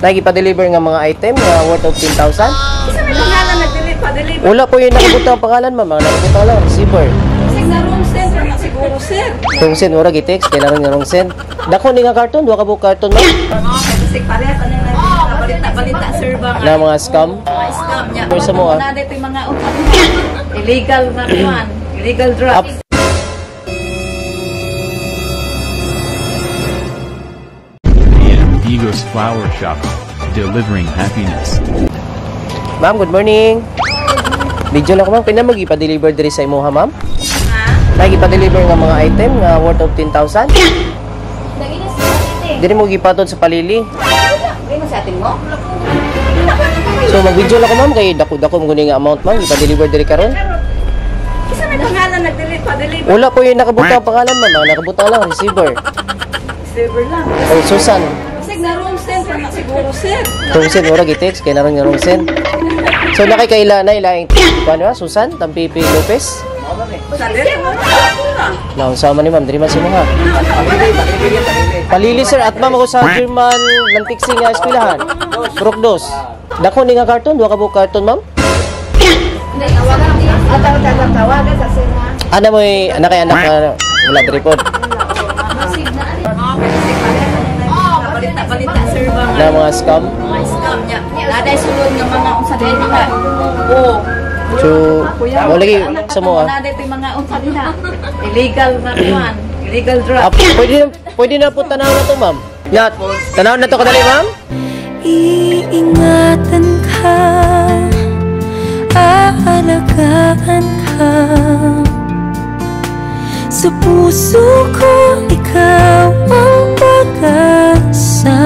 Nagipa-deliver nga mga item nga worth of 10,000. Isa may pangalan nagdeliver pa-deliver. Wala po yung nakabutang ang pangalan, ma'am. Ang nakabutang lang, receiver. Kasi na room center na siguro, sir. Rong send, mura gitext, kaya naroon nga rong send. Dako ni nga karton, duha ka buok karton, ma'am. Oo, kasi parehas ano na balita-balita, sir, ba nga. Na mga scam. Mga scam niya. Pero sa mo, ah. Na dito yung mga illegal na kuan, illegal Up. drugs. AM Digos Flower Shop, delivering happiness. Ma'am, good morning. Video lang ko, ma'am. Pina mag-ipa-deliver diri sa imuha, ma'am? Ha? Nagipa-deliver nga mga item nga worth of 10,000. Diri mo gipatod sa palili. Hindi mo sa atin mo? So mag-video lang ko, ma'am, kay dako-dako mo guni nga amount, ma'am, ipa-deliver diri karon. Isa may pangalan nagdeliver pa-deliver. Wala po yung nakabutang ang pangalan, ma'am. Ang nakabutang lang receiver. Receiver lang. O Susan. Kasi na room center na siguro, sir. Rong send, mura gitext kay naroon nga rong send. So nakikaila na ilaing paano ba Susan Tampipi Lopez. Sa dili mo na. Naon sama ni ma'am diri man si mo ha. Palili sir at ma'am ako sa German Lantiksi nga eskwelahan. Purok dos. Dako ni nga karton, duha ka buok karton, ma'am. Ana mo anak kay anak nga wala diri pod. Oo, kasi parehas ano na balita-balita, sir, ba nga. Na mga scam. Mga scam niya. Naday sulod nga mga unsa din ha. Oo. So, mo lagi sa mo ah. Naday yung mga unsa din ha. Illegal na kuan, illegal Ah, drugs. pwede na po tanaw na to, ma'am. Na, tanaw na to kadali, ma'am. Iingatan ka, aalagaan ka. Sa puso ko, ikaw ang pag-asa.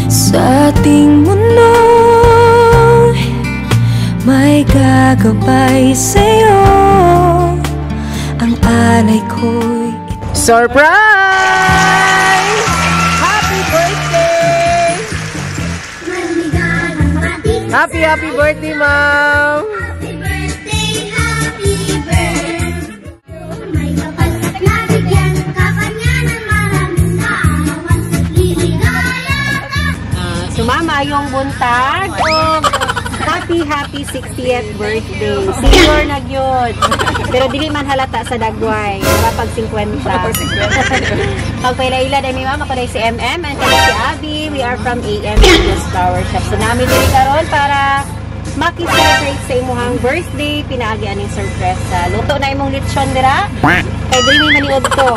Sa ating mundo, may gagabay sa'yo. Ang alay ko'y Surprise! Happy birthday! Happy, happy birthday, ma'am! Happy birthday, happy birthday. May kapal at nabigyan ka kanya ng maraming kaarawan. Liligaya ka. Sumama yung buntag o happy happy 60th birthday. Senior na gyud. Pero dili man halata sa dagway. Diba pag 50. Pagpailaila dahil mi mama ko si MM and kami si Abby. We are from AM Videos Flower Shop. So namin diri karon para maki-celebrate sa imuhang birthday, pinaagi aning sorpresa. Luto na imong lechon dira. Kay dili mi maniud to.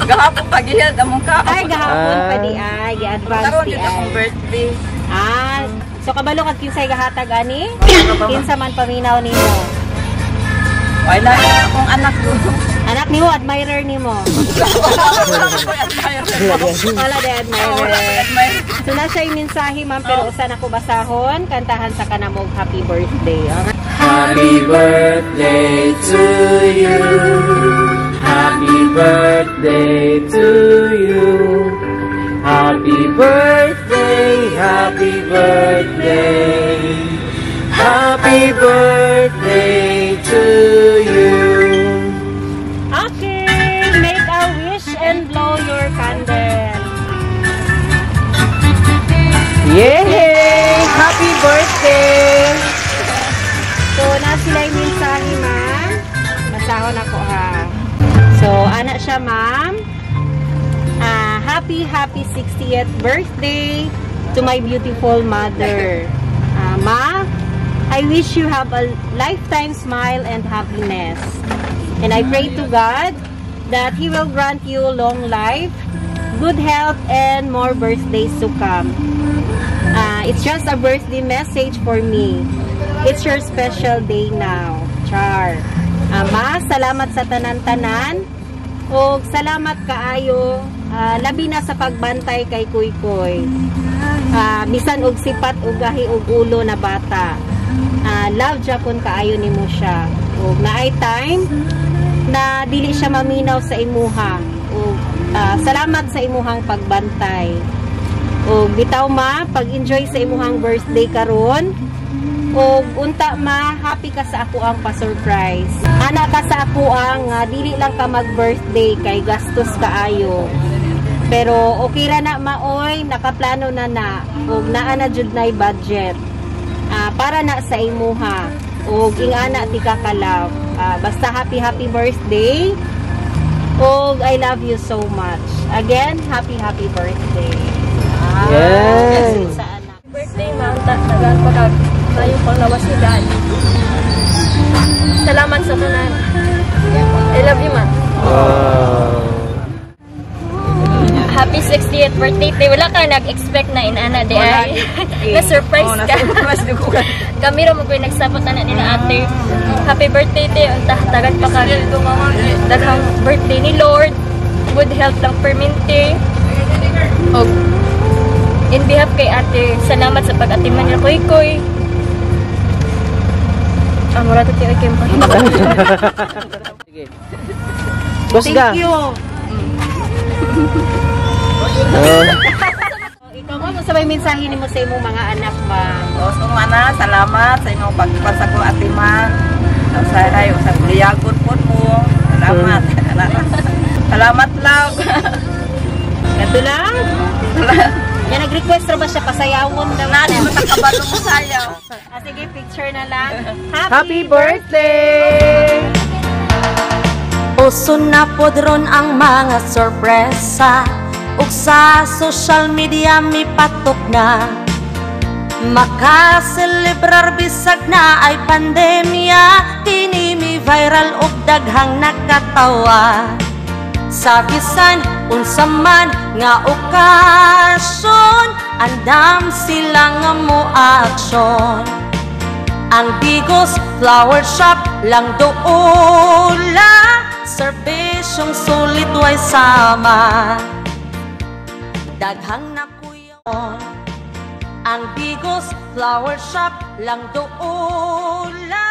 Gahapon pagihil among ka. Ay gahapon Ah. pa di ay, gi-advance Karon di jud ay. akong birthday. Ah, so kabalo kag kinsay gahatag ani? Kinsa man paminaw nimo? Wala akong anak ko. Anak nimo, admirer nimo. Wala de admirer. So na siya yung mensahe, ma'am, pero usa na ko basahon, kantahan sa kanamog happy birthday. Okay? Happy birthday to you. Happy birthday to you. Happy birthday, happy birthday. Happy birthday to you. Okay, make a wish and blow your candle. Yay! Happy birthday! So, na sila yung mensahe, ma'am. Basahon ako, ha. So, ana siya, ma'am. Ah, happy, happy 60th birthday to my beautiful mother. Ah, ma, I wish you have a lifetime smile and happiness. And I pray to God that He will grant you long life, good health, and more birthdays to come. Ah, it's just a birthday message for me. It's your special day now. Char. Ma, salamat sa tanan-tanan. Og salamat kaayo, labi na sa pagbantay kay Kuy Kuy. Bisan og sipat og gahi og ulo na bata. Love japon kaayo nimo siya. Og naay time na dili siya maminaw sa imuha. Og salamat sa imuhang pagbantay. Og bitaw ma, pag-enjoy sa imuhang birthday karon. Og unta ma, happy ka sa ako ang pa-surprise. Ana ka sa ako ang dili lang ka mag-birthday kay gastos kaayo. Pero okay ra na, maoy, nakaplano na na ug naa na jud nay budget. Para na sa imuha ug ingana ti ka ka-love. Basta happy happy birthday. Ug I love you so much. Again, happy happy birthday. Yan. Sa anak. Birthday, ma'am. Tagal pa kag tayo pang lawas ni Dad. Salamat sa tanan. I love you, ma'am. Wow. Happy 60th birthday, te. Wala ka nag-expect na inana di ay. Na-surprise Oh, ka. na-surprise ko ka. Kami ra mo nagsapot na nila ate. Happy birthday, te. Unta tagal pa ka. Daghang birthday ni Lord. Good health lang permente. Og in behalf kay ate, salamat sa pag-atiman niya kuy kuy. Ah, mura to tiyo kay. Sige. Kusga. Thank you. Oh. Ikaw, ma'am, unsa may mensahe nimo sa imong mga anak, ma'am? O, so, mana, salamat sa inyong pagpasako atiman. Sa ay, sa liyagon po mo. Salamat. Salamat, love. Kato lang? Yan, nag-request ra ba siya pasayawon daw? Nani mo sa kabalo mo sayaw. Sige, picture na lang. Happy birthday! Uso na pod ron ang mga sorpresa ug sa social media mipatok na. Makaselebrar bisag na ay pandemya. Kini mi viral ug daghang nakatawa. Sa bisan unsa man nga okasyon, andam sila nga mo aksyon. Ang Digos Flower Shop lang doula, serbisyong sulit way sama. Daghang nakuyaw. Ang Digos Flower Shop lang doula.